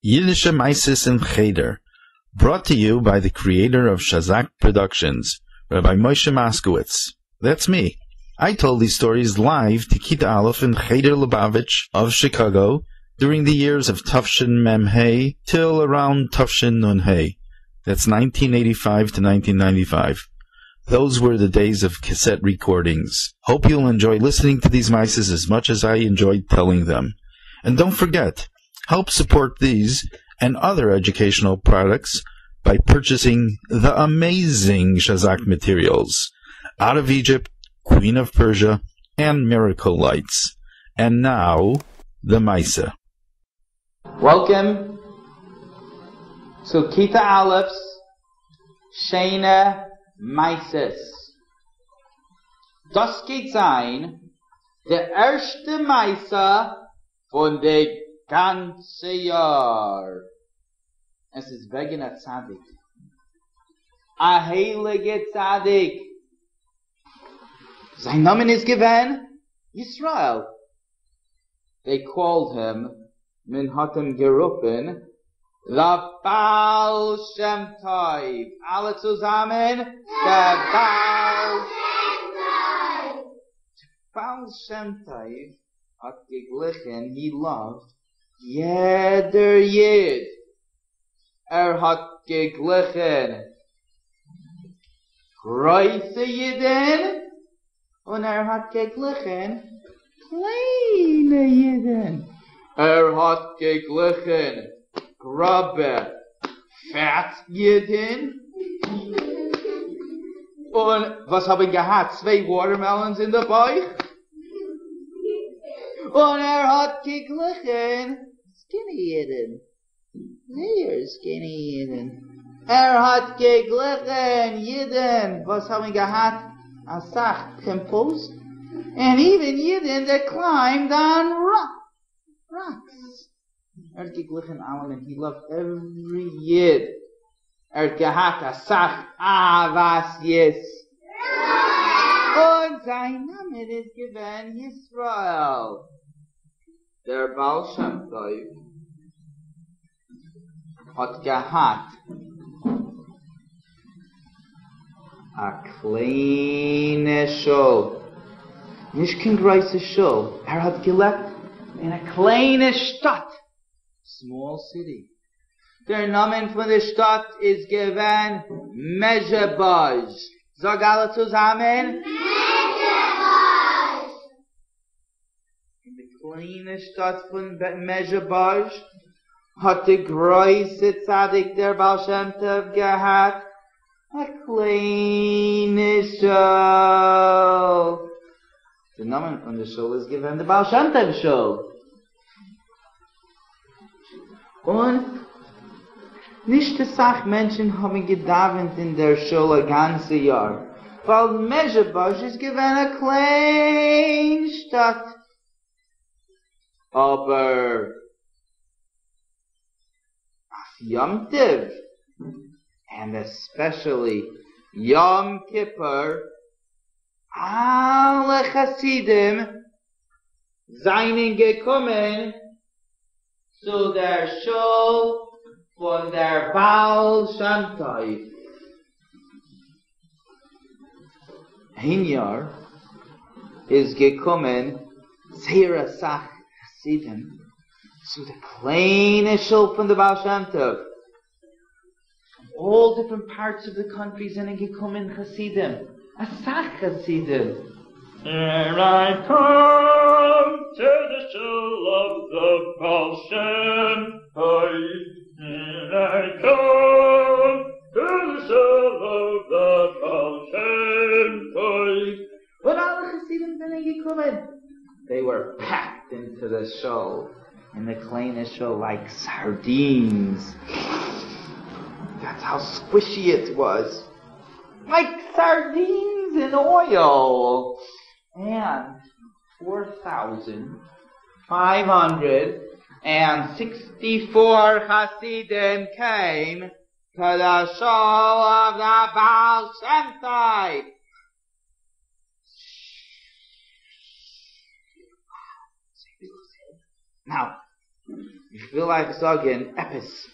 Yiddishe Meises in Cheder, brought to you by the creator of Shazak Productions, Rabbi Moshe Moskowitz. That's me. I told these stories live to Kita Aleph in Cheder Lubavitch of Chicago during the years of Tufshin Mem Hey till around Tufshin Nun Hey. That's 1985 to 1995. Those were the days of cassette recordings. Hope you'll enjoy listening to these mices as much as I enjoyed telling them. And don't forget, help support these and other educational products by purchasing the amazing Shazak materials, Out of Egypt, Queen of Persia, and Miracle Lights. And now, the Misa. Welcome to Kita Aleph's Shana Mises. Das geht sein, der erste Meister von der ganze Jahr. Es ist wegen a Tzadik. A heilige Tzadik. Sein Name ist gewesen Yisrael. They called him, min hat ihm gerufen, the Baal Shem Tov. Alle zusammen, the Baal Shem Tov. Baal Shem Tov hat geglichen, he loved jeder Yid. Er hat geglichen große Yidden und er hat geglichen kleine Yidden. Er hat geglichen grobe fat Yidden. Und was haben gehabt? Zwei Watermelons in der Bauch. Und er hat geglichen skinny Yidden. Sehr skinny Yidden. Er hat geglichen Yidden. Was haben gehabt? A Sach pimples. And even Yidden that climbed on rock, rocks. Er hat geglichen allen, he loved every Yid. Er hat gehabt a Sach Avas Yis. Und sein Name ist gewesen Yisrael. Der Baal Shem Tov hat gehabt a kleine Schul. Nicht kein große Schul. Er hat gelebt in a kleine Stadt. Small city. Der Name von der Stadt ist gewesen Mezhebush. Sag alle zusammen. Mezhebush. In der kleine Stadt von Mezhebush hat der große Tzadik der Baal Shem Tov gehabt a kleine Schul. Der Name von der Schul ist gewesen der Baal Shem Tov Schul. Und nicht die Sach Menschen haben gedauert in der Schul ein ganzes Jahr. Weil Mezhebush ist gewesen eine kleine Stadt. Aber auf Yom Tov, and especially Yom Kippur, alle Chassidim seien gekommen zu der Schul von der Baal Shem Tov. Ein Jahr ist gekommen sehr a Sach Chassidim zu der kleinen Schul von der Baal Shem Tov. All different parts of the country sind gekommen Chassidim. A Sach Chassidim. Here I come to the shul of the Baal Shem Tov. Here I come to the shul of the Baal Shem Tov. When alle Chassidim sind gekommen, they were packed into the shul, in the kleine shul like sardines. That's how squishy it was. Like sardines in oil. And 4,564 Hasidim came to the shul of the Baal Shem Tov. Now, איך וויל אייך זאגען עפעס.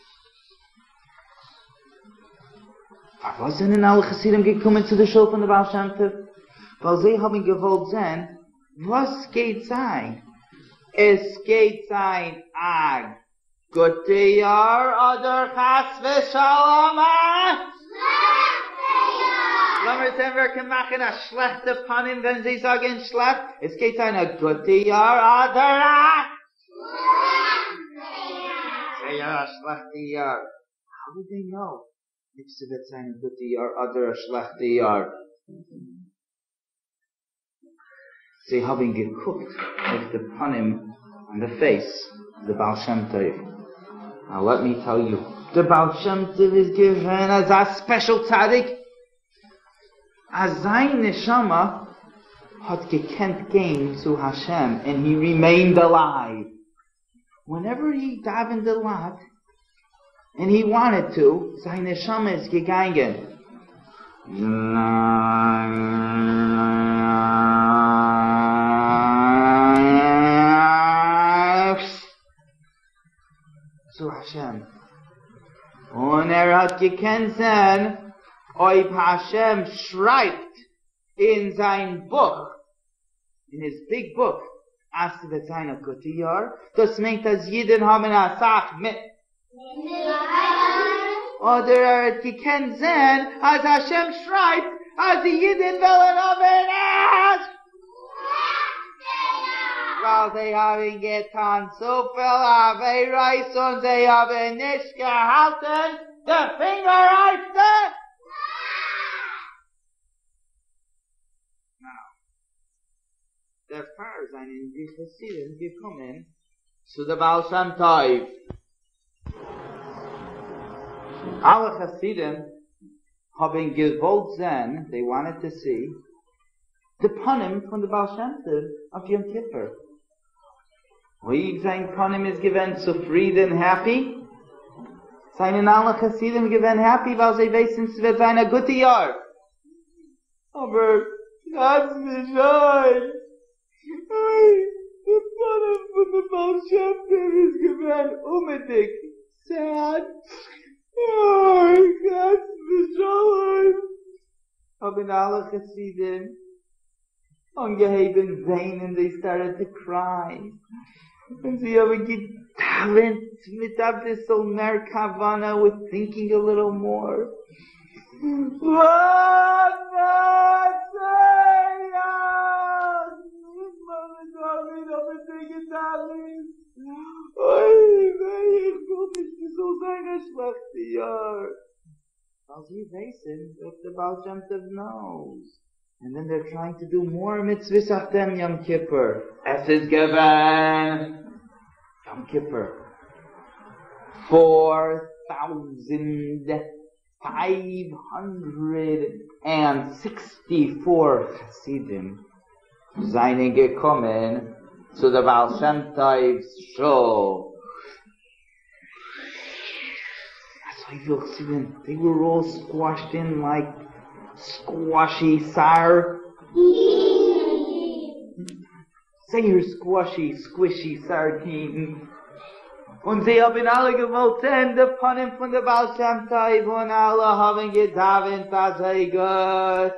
פארוואס זענען אלע חסידים געקומען צו די שול פון די בעל שם טוב? ווייל זיי האבן געוואלט זען וואס גייט זיין. עס גייט זיין א גוטע יאר אדער חס ושלום א שלעכטע יאר? לאמיר זען ווער קען מאכן א שלעכטע פנים ווען זיי זאגן שלעכט. עס גייט זיין א גוטע יאר אדער א שלעכטע יאר? זייער א שלעכטע יאר. How would they know if ס'וועט זיין א גוטע יאר אדער א שלעכטע יאר? זיי האבן געקוקט אויף די פנים on the face of the בעל שם טוב. Now let me tell you, די בעל שם טוב איז געווען אזא ספעשל צדיק, אז זיין נשמה האט געקענט גיין צו השם and he remained alive. Whenever he davened a lot and he wanted to, זיין נשמה איז געגאנגען. צו השם, און ער האט געקענט זען אויב השם שרייבט אין זיין בוך, אין his big book, אז ס'וועט זיין א גוטע יאר, דאס מיינט אז אידן האבן אסאך מיט. אדער ער האט געקענט זען אז השם שרייבט אז די אידן וועלן האבן א. ווייל זיי האבן געטאן צופיל עבירות און זיי האבן נישט געהאלטן די פינגער אויף די. Now, דערפאר זענען די חסידים געקומען צו די בעל שם טוב. אלע חסידים האבן געוואלט זען, they wanted to see, די פנים פון די בעל שם טוב אויף יום כיפור. אויב זיין פנים איז געווען צופרידען, happy, זענען אלע חסידים געווען happy ווייל זיי ווייסן ס'וועט זיין א גוטע יאר. אבער חס ושלום, אוי, די פנים פון די בעל שם טוב איז געווען אומעטיג, sad, אוי, חס ושלום, האבן אלע חסידים אנגעהויבן וויינען, they started to cry, און זיי האבן געדאווענט מיט אביסל מער כוונה, with thinking a little more. אוי וויי, איך וויל נישט עס זאל זיין א שלעכטע יאר. ווייל זיי ווייסן what the Baal Shem Tov knows. And then they're trying to do more mitzvahs אויף דעם Yom Kippur. עס איז געווען Yom Kippur. 4,564 חסידים זענען געקומען צו די בעל שם טוב'ס שול. אזויפיל חסידים, they were all squashed in like squashy sar. זייער squashy, squishy sardines. און זיי האבן אלע געוואלט זען די פנים פון די בעל שם טוב און אלע האבן געדאווענט אזוי גוט.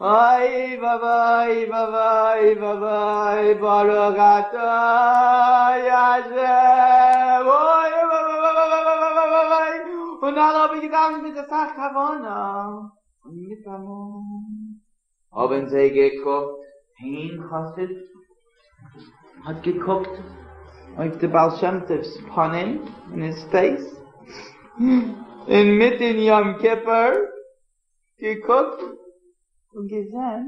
אוי ואבוי ואבוי ואבוי ברוך אתה השם אוי ואבוי און אלע האבן געדאווענט מיט אסאך כוונה און מיטאמאל האבן זיי געקוקט איין חסיד האט געקוקט אויף די בעל שם טוב'ס פנים in his face אינמיטן יום כיפור געקוקט און געזען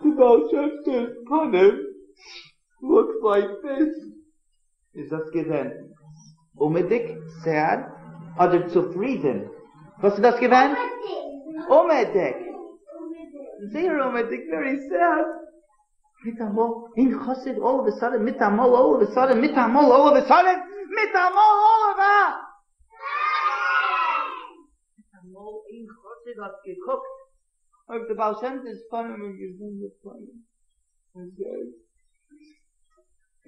די בעל שם טוב'ס פנים looks like this. איז דאס געווען אומעטיג, sad, אדער צופרידן? וואס איז דאס געווען? אומעטיג. זייער אומעטיג, very sad. מיטאמאל, איין חסיד, all of a sudden, מיטאמאל, all of a sudden, מיטאמאל, all of a sudden, מיטאמאל, all of a מיטאמאל, איין חסיד האט געקוקט אויף די בעל שם טוב'ס פנים און געזען די פנים.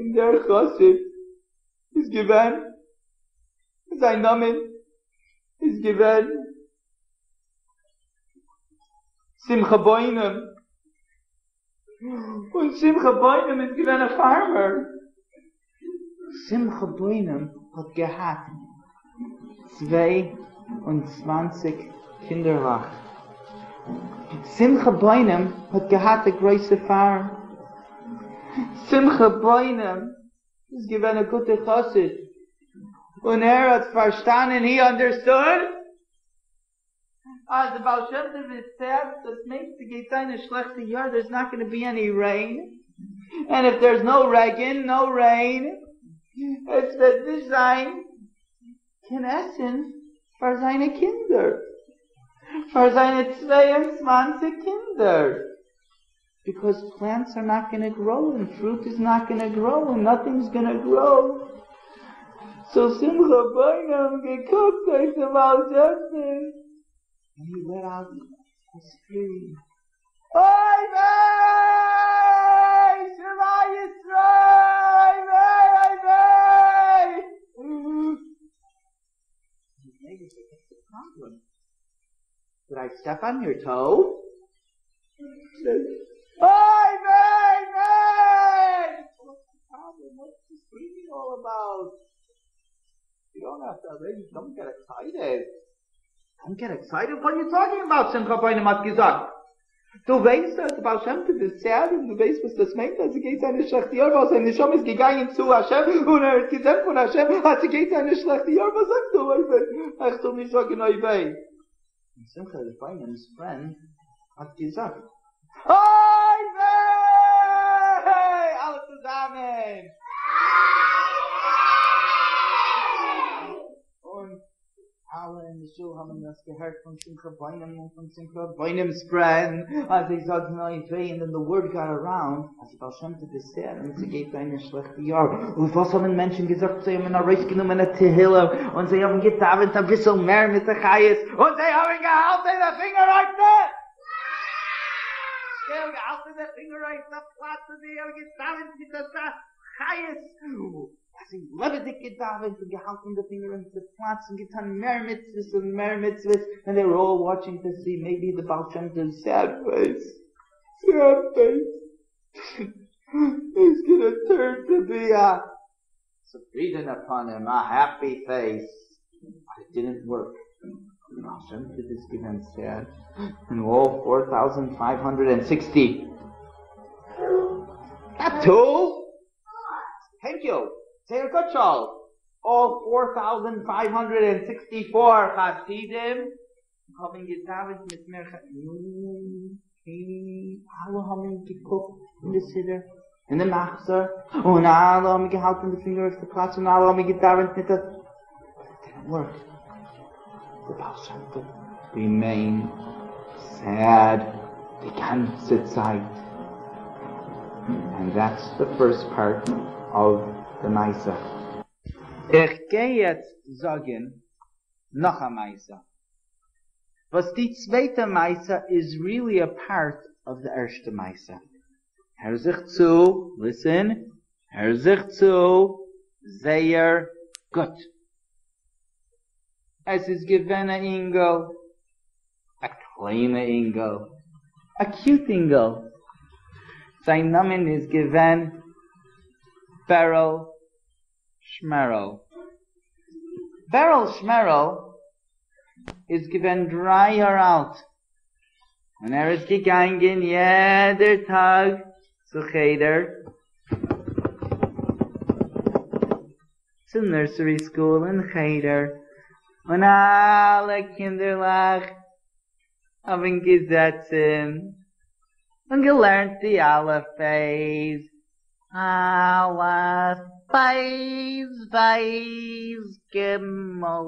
און דער חסיד איז געווען, זיין נאמען איז געווען שמחה בונם, און שמחה בונם איז געווען א פארמער. שמחה בונם האט געהאט 22 קינדערלעך. שמחה בונם האט געהאט א גרויסע פארם. שמחה בונם איז געווען א גוטער חסיד, און ער האט פארשטאנען, he understood, אז די בעל שם טוב איז sad, דאס מיינט ס'גייט זיין א שלעכטע יאר, there's not gonna be any rain, and if there's no regen, no rain, עס וועט נישט זיין קיין עסן פאר זיינע קינדער, פאר זיינע 22 קינדער. Because plants are not going to grow and fruit is not going to grow and nothing's going to grow. So Simcha Bunim געקוקט אויף דעם בעל שם טוב and he let out a scream. Oy vey! Shema Yisrael! Oy vey! Oy vey! His neighbor said, what's the problem? Did I step on your toe? Oy vey! Vey! What's the problem? What's the screaming all about? You don't have to, ladies, don't get excited. Don't get excited? What are you talking about? Simcha Bunim האט געזאגט. דו ווייסט אז דער בעל שם טוב איז sad און דו ווייסט וואס דאס מיינט אז ס'גייט זיין א שלעכטע יאר ווייל זיין נשמה איז געגאנגען צו השם און ער האט געזען פון השם אז ס'גייט זיין א שלעכטע יאר. וואס זאגסטו אוי וויי? איך זאל נישט זאגן אוי וויי. און Simcha Buinim's friend האט געזאגט אוי וויי! אלע צוזאמען! און אלע אין די שול האבן דאס געהערט פון Simcha Bunim און פון Simcha Buinim's friend, אז זיי זאגן אוי וויי, and then the word got around, אז דער בעל שם טוב איז sad און ס'גייט זיין א שלעכטע יאר. און וואס האבן מענטשן געזאגט? זיי האבן ארויסגענומען א תהילים און זיי האבן געדאווענט א ביסל מער מיט די חיות, און זיי האבן געהאלטן די פינגער אויף די זיי האבן געהאלטן די פינגער אויף די פלאץ און זיי האבן געדאווענט מיט אזא חיות, אז זיי לעבעדיג געדאווענט און געהאלטן די פינגער אויף די פלאץ און געטאן מער מצוות און מער מצוות, and they were all watching to see maybe the Baal Shem Tov's sad face, sad face is going to turn to be a zufriedene פנים, a happy face. But it didn't work. The Baal Shem Tov is given sad, and all 4,560. Not two! Thank you. Say a good show. All 4,564 Hasidim האבן געדאווענט מיט מער אלע האבן געקוקט אין די סידור, אין די מחזור, און אלע האבן געהאלטן די פינגער אויף די פלאץ און אלע האבן געדאווענט מיט א. But it didn't work. The Baal Shem Tov remained sad די גאנצע צייט. And that's the first part of the מעשה. איך גיי יעצט זאגן נאך א מעשה. וואס די צווייטע מעשה is really a part of the ערשטע מעשה. הער זיך צו, listen, הער זיך צו, זייער גוט. עס איז געווען א אינגל, א קליינע אינגל, א cute אינגל. זיין נאמען איז געווען בערל שמערל. בערל שמערל איז געווען 3 יאר אלט, און ער איז געגאנגען יעדער טאג צו חדר, צו nursery school אין חדר, און אלע קינדערלעך האבן געזעצן און געלערנט די אלף בית. אלף בית בית גימל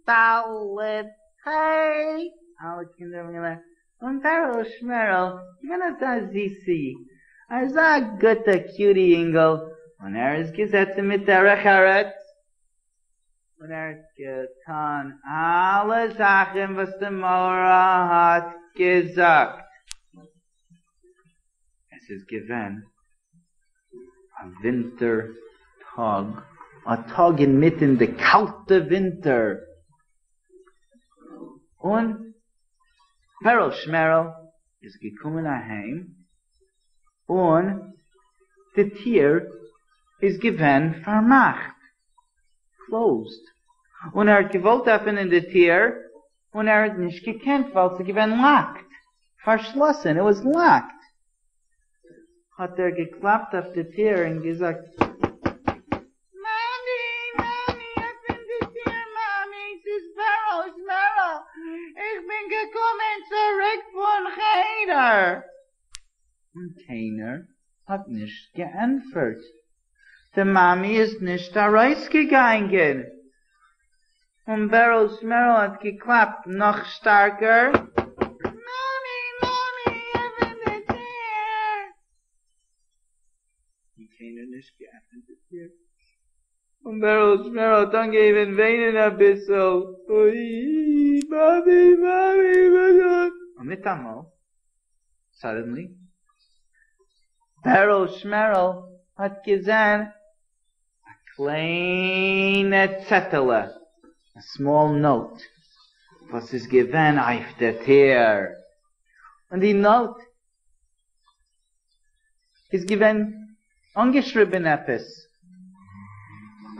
דלת היי. אלע קינדער האבן געלערנט, און בערל שמערל געווען אזא זיסי, אזא גוטע cutie אינגל, און ער איז געזעצן מיט דרך ארץ, און ער האט געטאן אלע זאכן וואס די מורה האט געזאגט. עס איז געווען א ווינטער טאג, א טאג אינמיטן די קאלטע ווינטער, און בערל שמערל איז געקומען אהיים, און די טיר איז געווען פארמאכט, closed, און ער האט געוואלט עפענען די טיר, און ער האט נישט געקענט ווייל ס'איז געווען locked, פארשלאסען, it was locked. האט ער געקלאפט אויף די טיר און געזאגט, מאמי! מאמי! עפען די טיר מאמי! ס'איז בערל שמערל! איך בין געקומען צוריק פון חדר! און קיינער האט נישט געענטפערט. די מאמי איז נישט ארויסגעגאנגען. און בערל שמערל האט געקלאפט נאך שטארקער. מאמי! מאמי! עפען די טיר! און קיינער נישט געעפענט די טיר. און בערל שמערל האט אנגעהויבן וויינען אביסל. אוי! מאמי! מאמי! מאמי! און מיטאמאל, suddenly, בערל שמערל האט געזען א קליינע צעטעלע, a small note, וואס איז געווען אויף די טיר, און די note איז געווען אנגעשריבען עפעס,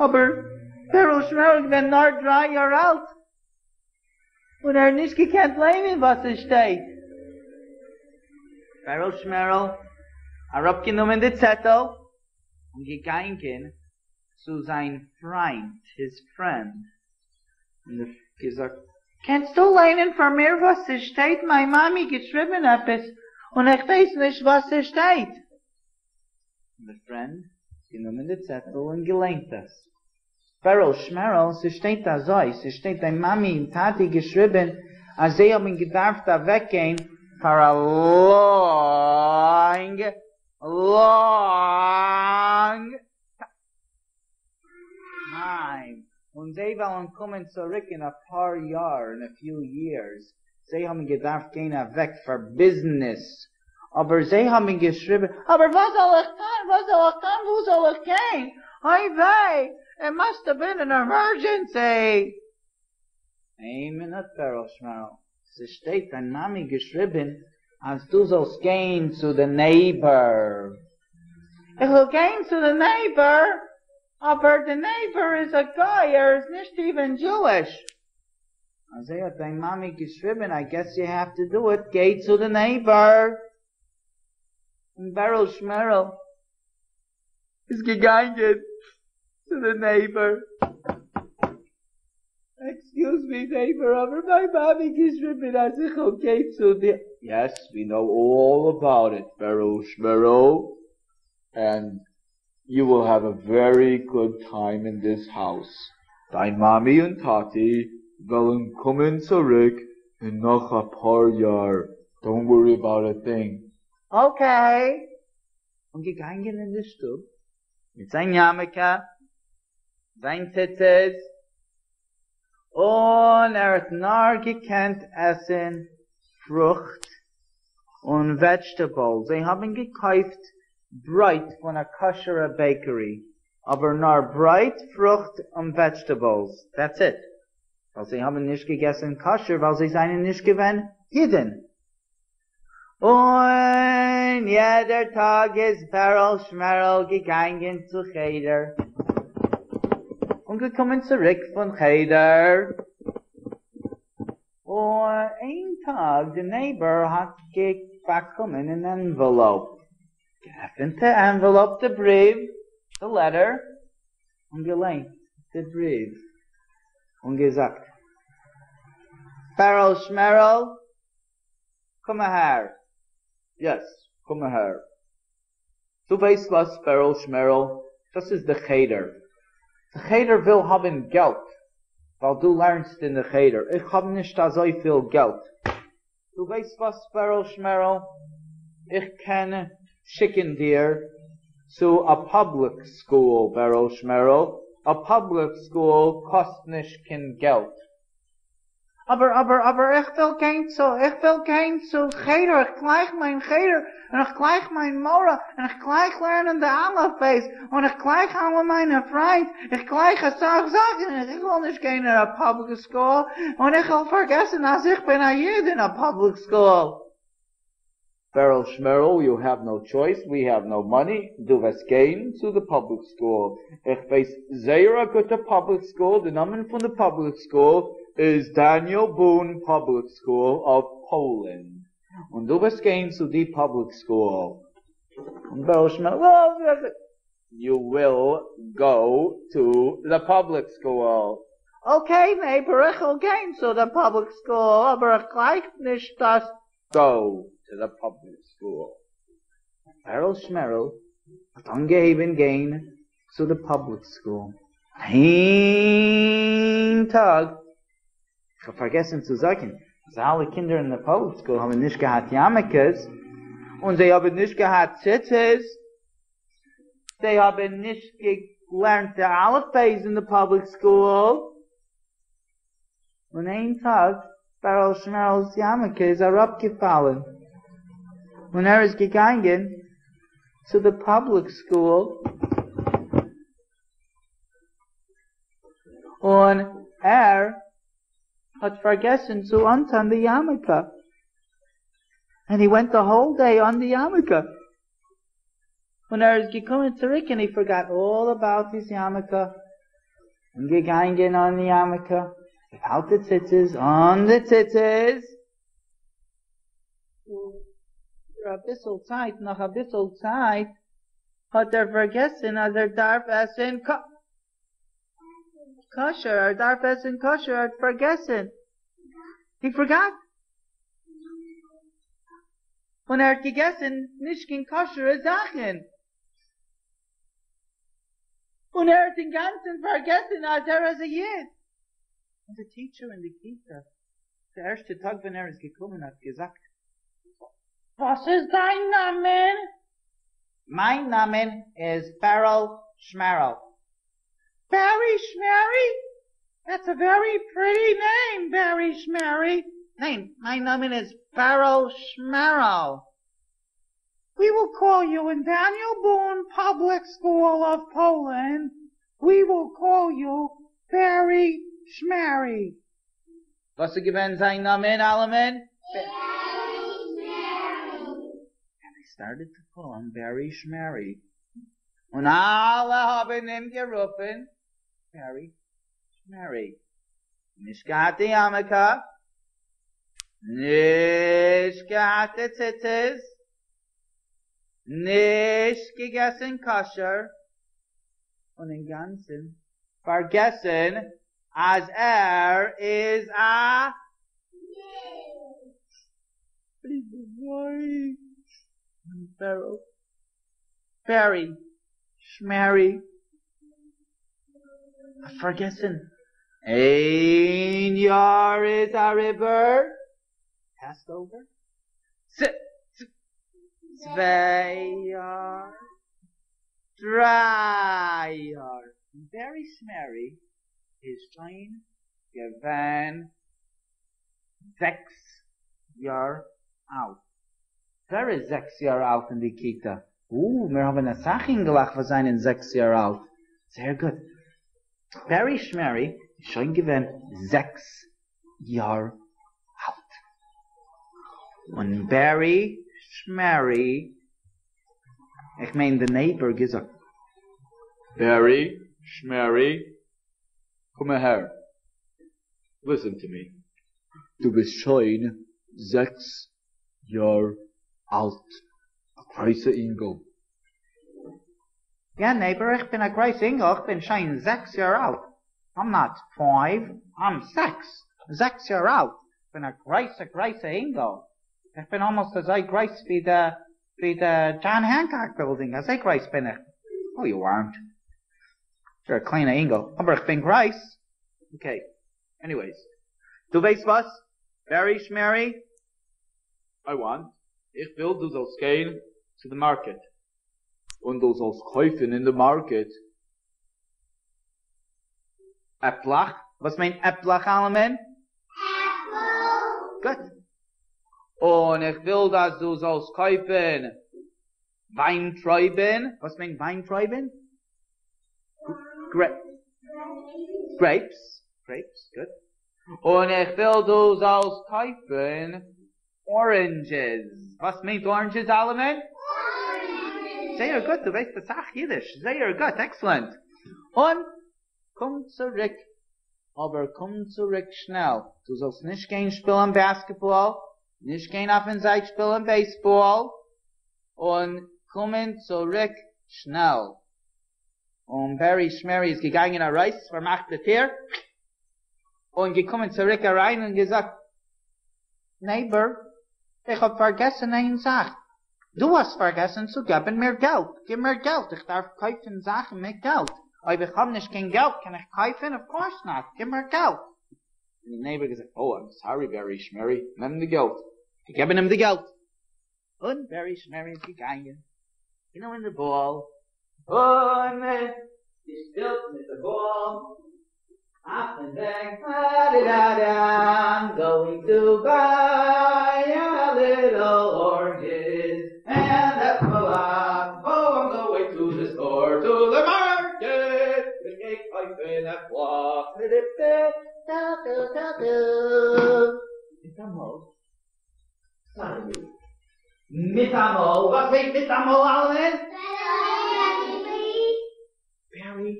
אבער בערל שמערל איז געווען נאר דריי יאר אלט, און ער האט נישט געקענט ליינען וואס עס שטייט. בערל שמערל אראפגענומען די צעטל און געגאנגען צו זיין פריינט, his friend, און געזאגט, קענסטו ליינען פאר מיר וואס עס שטייט? מיין מאמי געשריבען עפעס און איך ווייס נישט וואס עס שטייט. און די friend גענומען די צעטל און געליינט עס. בערל שמערל, ס'שטייט אזוי, ס'שטייט דיין מאמי און טאטי געשריבען אז זיי האבן געדארפט אוועקגיין פאר א long long time, און זיי וועלן קומען צוריק אין אפאר יאר, in a few years, זיי האבן געדארפט גיין אוועק פאר ביזנעס, אבער זיי האבן געשריבן, אבער וואס זאל איך טון, וואס זאל איך טון, וואו זאל איך גיין, אוי וויי, it must have been an emergency. איין מינוט בערל שמערל, ס'שטייט דיין מאמי געשריבן אז דו זאלסט גיין צו די neighbor. איך זאל גיין צו די neighbor? אבער די neighbor איז א גוי, ער איז נישט even Jewish. אזוי האט דיין מאמי געשריבן, I guess you have to do it, גיי צו די neighbor. און בערל שמערל איז געגאנגען צו די neighbor. Excuse me neighbor, אבער מיין מאמי געשריבן אז איך זאל גיין צו די. Yes, we know all about it, בערל שמערל, and you will have a very good time in this house. דיין מאמי און טאטי וועלן קומען צוריק אין נאך אפאר יאר, don't worry about a thing. Okay. און געגאנגען אין די שטוב מיט זיין יארמולקע, זיין ציצית, און ער האט נאר געקענט עסן פרוכט און vegetables. זיי האבן געקויפט ברויט פון א כשר'ע bakery, אבער נאר ברויט, פרוכט און vegetables. That's it. ווייל זיי האבן נישט געגעסן כשר, ווייל זיי זענען נישט געווען אידן. און יעדער טאג איז בערל שמערל געגאנגען צו חדר און געקומען צוריק פון חדר. און איין טאג די neighbor האט באקומען אן envelope. געעפנט די envelope, די בריוו, די letter, און געליינט די בריוו און געזאגט, בערל שמערל, קום אהער. Yes, קום אהער. דו ווייסט וואס, בערל שמערל, דאס איז די חדר. די חדר וויל האבן געלט, ווייל דו לערנסט אין די חדר. איך האב נישט אזויפיל געלט. דו ווייסט וואס, בערל שמערל, איך קען שיקן דיר צו א public school, בערל שמערל. א public school קאסט נישט קיין געלט. אבער אבער אבער איך וויל גיין צו איך וויל גיין צו חדר, איך גלייך מיין חדר, און איך גלייך מיין מורה, און איך גלייך לערנען די אלף בית, און איך גלייך אלע מיינע פריינט, איך גלייך אסאך זאכן, און איך וויל נישט גיין אין א פאבליק סקול, און איך וועל פארגעסן אז איך בין א איד אין א פאבליק סקול. בערל שמערל, יו העוו נאו טשויס, ווי העוו נאו מאני, דו וועסט גיין צו די פאבליק סקול, איך ווייס זייער א גוטע פאבליק סקול, די נאמען פון די פאבליק סקול איז דעניעל בון פאבליק סקול אוו פאולענד, און דו וועסט גיין צו די פאבליק סקול. און בערל שמערל, יו וויל גאו טו די פאבליק סקול. אקעי נעיבער, איך וועל גיין צו די פאבליק סקול, אבער איך גלייך נישט דאס גאו טו די פאבליק סקול. בערל שמערל האט אנגעהויבן גיין צו די פאבליק סקול. איין טאג, איך האב פארגעסן צו זאגן אז אלע קינדער אין די פאבליק סקול האבן נישט געהאט יארמולקעס, און זיי האבן נישט געהאט ציצית, זיי האבן נישט געלערנט די אלף בית אין די פאבליק סקול. און איין טאג בערל שמערל'ס יארמולקע איז אראפגעפאלן און ער איז געגאנגען צו די פאבליק סקול און ער האט פארגעסן צו אנטון די יארמולקע and he went the whole day אן די יארמולקע און ער איז געקומען צוריק and he forgot all about his yarmulke און געגאנגען אן די יארמולקע without the tzitzis, אן די ציצית. און אביסל צייט, נאך אביסל צייט האט ער פארגעסן אז ער דארף עסן כשר, ער דארף עסן כשר, ער האט פארגעסן, he forgot. און ער האט געגעסן נישט קיין כשר'ע זאכן. און ער האט אינגאנצן פארגעסן אז ער איז א איד. און די טיטשער אין די כיתה, די ערשטע טאג ווען ער איז געקומען האט געזאגט, וואס איז דיין נאמען? מיין נאמען איז בערל שמערל. בערי שמערי? That's a very pretty name, Barry Schmary. ניין, מיין נאמען איז בערל שמערל. We will call you in Daniel Boone Public School of Poland, we will call you Barry Schmary. וואס איז געווען זיין נאמען אלעמען? Barry Schmary. And they started to call him Barry Schmary. און אלע האבן אים גערופן Barry Schmary. נישט געהאט די יארמולקע, נישט געהאט די ציצית, נישט געגעסן כשר, און אינגאנצן פארגעסן אז ער איז א בערל, בערי, שמערי, האט פארגעסן. איין יאר איז אריבער, passed over, צוויי יאר, דריי יאר, און בערי שמערי איז שוין געווען זעקס יאר אלט. ווער איז זעקס יאר אלט אין די כיתה? או, מיר האבן אסאך אינגעלעך וואס זענען זעקס יאר אלט. זייער גוט. בערי שמערי איז שוין געווען זעקס יאר אלט. און בערי שמערי, איך מיין די neighbor געזאגט. בערי שמערי, קום אהער, listen to me, דו ביסט שוין זעקס יאר אלט, א גרויסע אינגל. יא neighbor, איך בין א גרויס אינגל, איך בין שוין זעקס יאר אלט. I'm not five, I'm six. זעקס יאר אלט. איך בין א גרויסע גרויסע אינגל. איך בין almost אזוי גרויס ווי די ווי די John Hancock Building, אזוי גרויס בין איך. Oh, you aren't. You're a קליינע אינגל, אבער איך בין גרויס. Okay, anyways. דו ווייסט וואס? בערי שמערי? I want, איך וויל דו זאלסט גיין צו די market. און דו זאלסט קויפן אין די market. עפלעך? וואס מיינט עפלעך אלעמען? גוט. און איך וויל אז דו זאלסט קויפן וויינטרויבן, וואס מיינט וויינטרויבן? גרעיפס, גרעיפס, גוט. און איך וויל דו זאלסט קויפן אראנדזשעס, וואס מיינט אראנדזשעס אלעמען? זייער גוט, דו ווייסט אסאך אידיש, זייער גוט, עקסלענט. און קום צוריק, אבער קום צוריק שנעל, דו זאלסט נישט גיין שפילן באסקעטבאל, נישט גיין אויפן זייט שפילן בעיסבאל, און קומען צוריק שנעל. און בערי שמערי איז געגאנגען ארויס, פארמאכט די טיר, און געקומען צוריק אריין און געזאגט, נעיבער, איך האב פארגעסן איין זאך, דו האסט פארגעסן צו געבן מיר געלט, גיב מיר געלט, איך דארף קויפן זאכן מיט געלט, אויב איך האב נישט קיין געלט קען איך קויפן? אוו קאורס נאט, גיב מיר געלט. און די נעיבער געזאגט, אוי איים סארי בערי שמערי, נעם די געלט. געגעבן אים די געלט. און בערי שמערי איז געגאנגען, גענומען די באל, און געשפילט מיט די באל אויפן וועג, א-די-דא-דא, איים גאוינג טו ביי א ליטל אראנדזשעס ענד עפלעך, או איים גאוינג טו די סטאר, טו די מארקעט, איך גיי קויפן עפלעך, די-די-די-דא-דא-דא-דא, מיטאמאל סאדענלי, מיטאמאל, וואס מיינט מיטאמאל אלעמען? בערי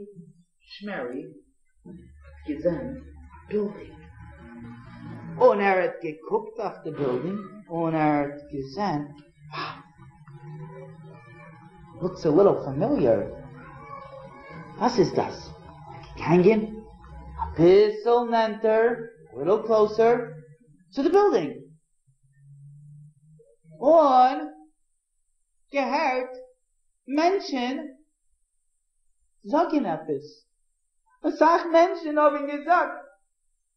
שמערי האט געזען א בילדינג, און ער האט געקוקט אויף די בילדינג און ער האט געזען, wow, לוקס א ליטל פאמיליער, וואס איז דאס? געגאנגען אביסל נענטער, א ליטל קלאוסער, צו די בילדינג, און געהערט מענטשן זאגן עפעס, אסאך מענטשן האבן געזאגט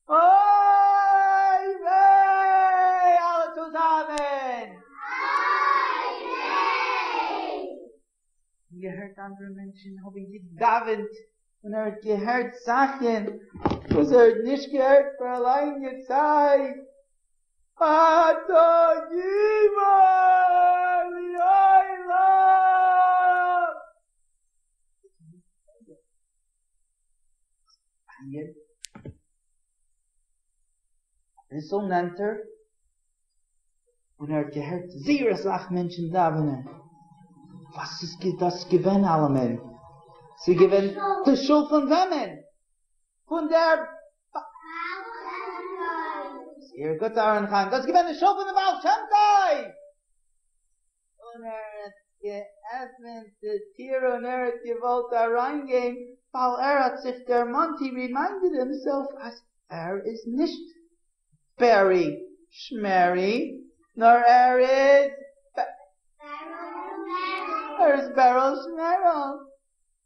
אוי וויי! אלע צוזאמען! אוי וויי! און געהערט אנדערע מענטשן האבן געדאווענט, און ער האט געהערט זאכן וואס ער האט נישט געהערט פאר א לאנגע צייט, אתה גיבור לעולם! אביסל נענטער, און ער האט געהערט זייער אסאך מענטשן דאווענען, וואס איז דאס געווען אלעמען? ס'איז געווען די שול פון וועמען? פון דער זייער גוט אהרן חיים, דאס איז געווען די שול פון די בעל שם טוב! און ער האט געעפנט די טיר און ער האט געוואלט אריינגיין, ווייל ער האט זיך דערמאנט, הי רימיינדעד הימסעלף, אז ער איז נישט בערי שמערי, נאר ער איז ער איז בערל שמערל,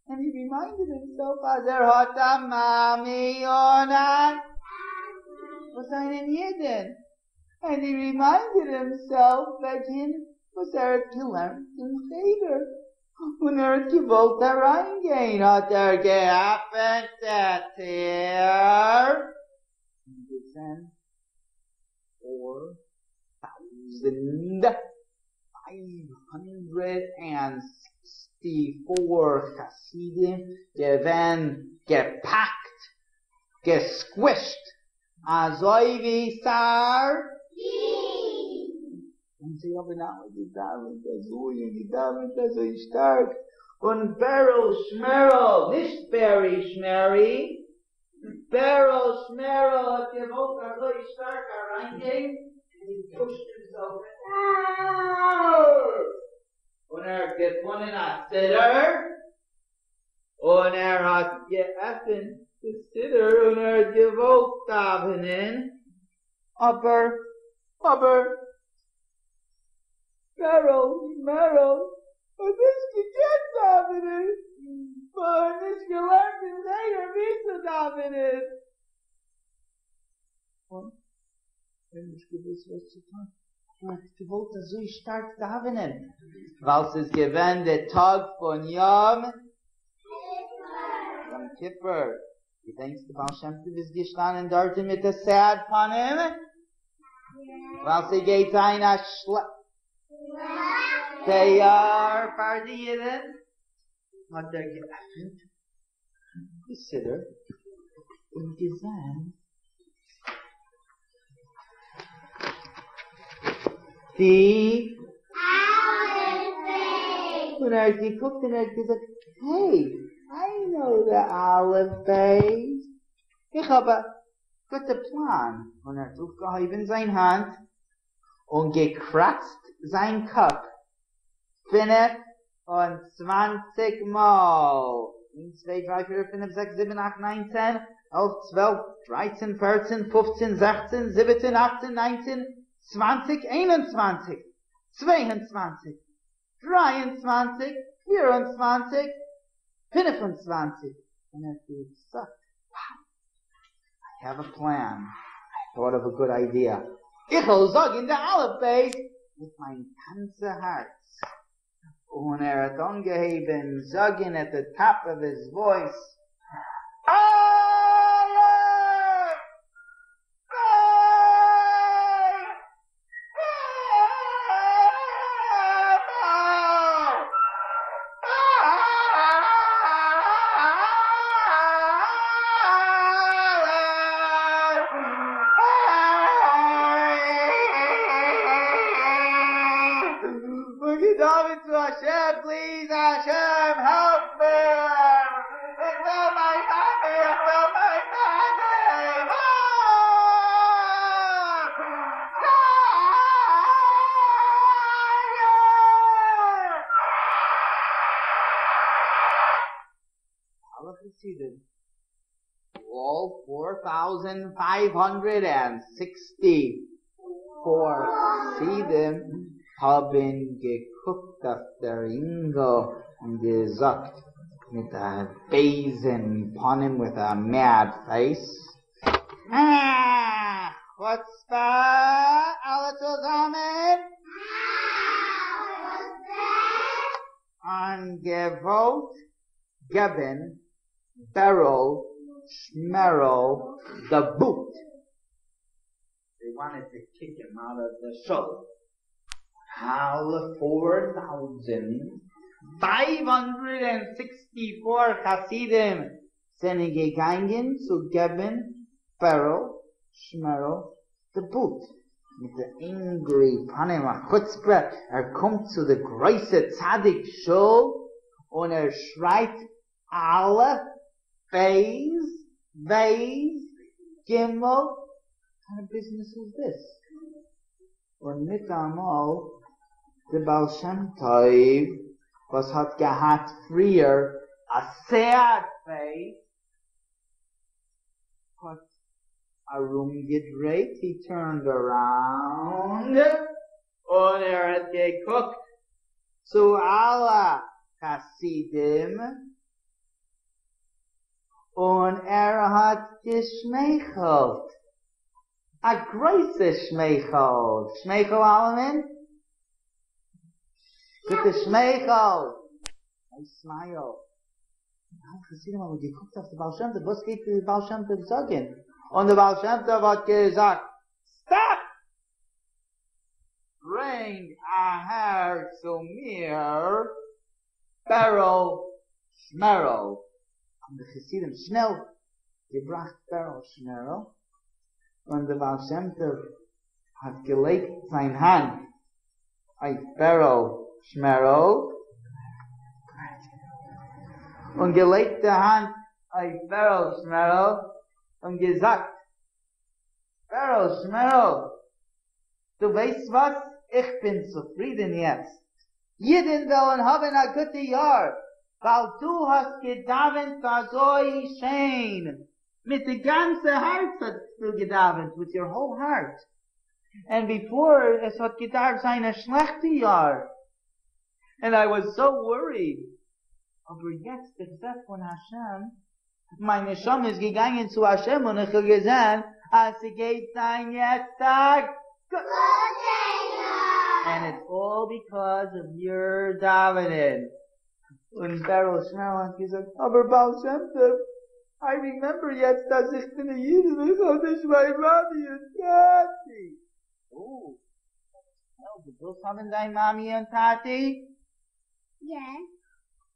און הי רימיינדעד הימסעלף אז ער האט א מאמי און א וואס זענען אידן, ענד הי רימיינדעד הימסעלף וועגן וואס ער האט געלערנט אין חדר, און ער האט געוואלט אריינגיין האט ער געעפנט די טיר און געזען פאר טאוזענד פייוו האנדרעד ענד סיקסטי פאר חסידים געווען געפאקט געסקווישט אזוי ווי סארדינס. און זיי האבן אלע געדאווענט אזוי און געדאווענט אזוי שטארק, און בערל שמערל, נישט בערי שמערי, בערל שמערל האט געוואלט אזוי שטארק אריינגיין, און הי פושט הימסעלף און ער האט געפונען א סידור, און ער האט געעפנט די סידור און ער האט געוואלט דאווענען, אבער, אבער, בערל שמערל האט נישט געקענט דאווענען, ווייל ער האט נישט געלערנט אין חדר ווי צו דאווענען. און ער האט נישט געוואוסט וואס צו טון, ער האט געוואלט אזוי שטארק דאווענען, ווייל ס'איז געווען די טאג פון יום יום כיפור, געדענקסט די בעל שם טוב איז געשטאנען דארטן מיט א סעד פנים? ווייל ס'גייט זיין א שלעכטע יאר פאר די אידן, האט ער געעפנט די סידור און געזען די און ער האט געקוקט און ער האט געזאגט, העי, איי נאו די אלף בית, איך האב א גוטע פלאן, און ער האט אויפגעהויבן זיין האנט און געקראצט זיין קאפ 25 מאל, איינס צוויי דריי פיר פינף זעקס זיבן אכט ניין צען עלף צוועלף דרייצן פערצן פופצן זעכצן זיבעצן אכצן ניינצן צוואנציג איין און צוואנציג צוויי און צוואנציג דריי און צוואנציג פיר און צוואנציג פינף און צוואנציג און ער האט געזאגט wow I have a plan, I thought of a good idea, איך וועל זאגן די אלף בית מיט מיין גאנצע הארץ, און ער האט אנגעהויבן זאגן at the top of his voice, אלף! בית! פליז השם העלפ מיר! איך וויל מיין מאמי! איך וויל מיין טאטי! אלע חסידים, all 4564 חסידים האבן געקוקט אויף דער אינגל און געזאגט מיט א בייזן פנים with a mad face, אה! חוצפה! אלע צוזאמען! און געוואלט געבן בערל שמערל the boot. They wanted to kick him out of the shul. אלע 4564 חסידים זענען געגאנגען צו געבן בערל שמערל the boot. מיט די angry פנים א חוצפה, ער קומט צו די גרויסע צדיק שול און ער שרייט אלף, בית, בית, גימל, what kind of business is this? און מיטאמאל די בעל שם טוב וואס האט געהאט פריער א sad face האט ארומגעדרייט, he turned around, און ער האט געקוקט צו אלע חסידים און ער האט געשמייכלט, א גרויסע שמייכל, שמייכל אלעמען, גוטע שמייכל, nice smile. אלע חסידים האבן געקוקט אויף די בעל שם טוב, וואס גייט די בעל שם טוב זאגן? און די בעל שם טוב האט געזאגט, stop! ברענג אהער צו מיר בערל שמערל. האבן די חסידים שנעל געבראכט בערל שמערל, און די בעל שם טוב האט געלייגט זיין האנט אויף בערל שמערל, און געלייגט די האנט אויף בערל שמערל און געזאגט, בערל שמערל, דו ווייסט וואס? איך בין צופרידן יעצט, אידן וועלן האבן א גוטע יאר, ווייל דו האסט געדאווענט אזוי שיין, מיט די גאנצע הארץ האסטו געדאווענט, with your whole heart, and before עס האט געדארפט זיין א שלעכטע יאר, and I was so worried, אבער יעצט איך זע פון השם, מיין נשמה איז געגאנגען צו השם און איך האב געזען אז ס'גייט זיין יעצט א גוטע יאר, and it's all because of your דאווענען. און בערל שמערל האט געזאגט, אבער בעל שם טוב, I remember יעצט אז איך בין א איד און איך האב נישט מיין מאמי און טאטי. דו ווילסט האבן דיין מאמי און טאטי? יא.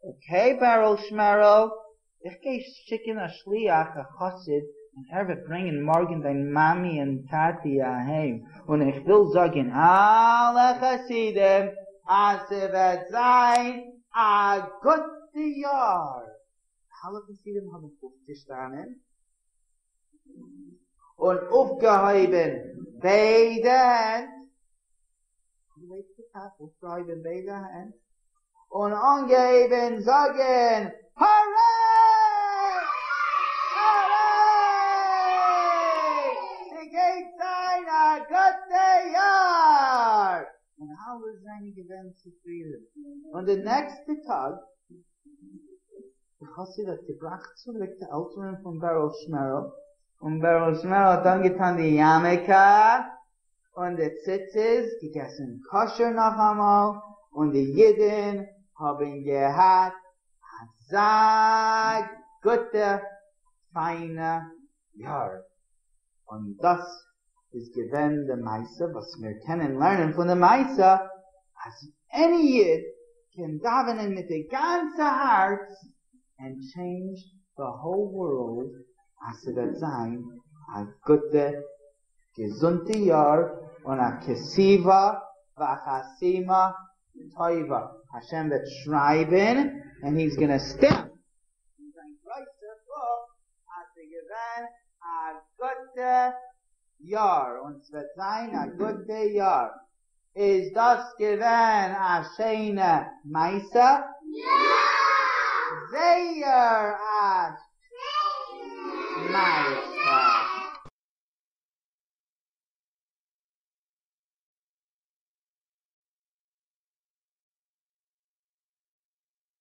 Okay בערל שמערל, איך גיי שיקן א שליח א חסיד און ער וועט ברענגען מארגן דיין מאמי און טאטי אהיים, און איך וויל זאגן אלע חסידים אז ס'וועט זיין א גוטע יאר! אלע חסידים האבן אויפגעשטאנען און אויפגעהויבן ביידע הענט, געלייגט די קאפ, אויפגעהויבן ביידע הענט, און אנגעהויבן זאגן הורעי! הורעי! ס'גייט זיין א גוטע יאר! און אלע זענען געווען צופרידן. און די נעקסטע טאג, די חסיד האט געבראכט צוריק די עלטערן פון בערל שמערל, און בערל שמערל האט אנגעטאן די יארמולקע און די ציצית, געגעסן כשר נאכאמאל, און די אידן האבן געהאט אזא גוטע פיינע יאר. און דאס איז געווען די מעשה וואס מיר קענען לערנען פון די מעשה, אז עני איד קען דאווענען מיט די גאנצע הארץ and change the whole world אז ס'וועט זיין א גוטע געזונטע יאר און א כתיבה וחתימה טובה, השם וועט שרייבן and he's gonna stamp אין זיין גרויסע בוק אז ס'איז געווען א גוטע יאר און ס'וועט זיין א גוטע יאר. איז דאס געווען א שיינע מעשה? יא! זייער א שיינע מעשה!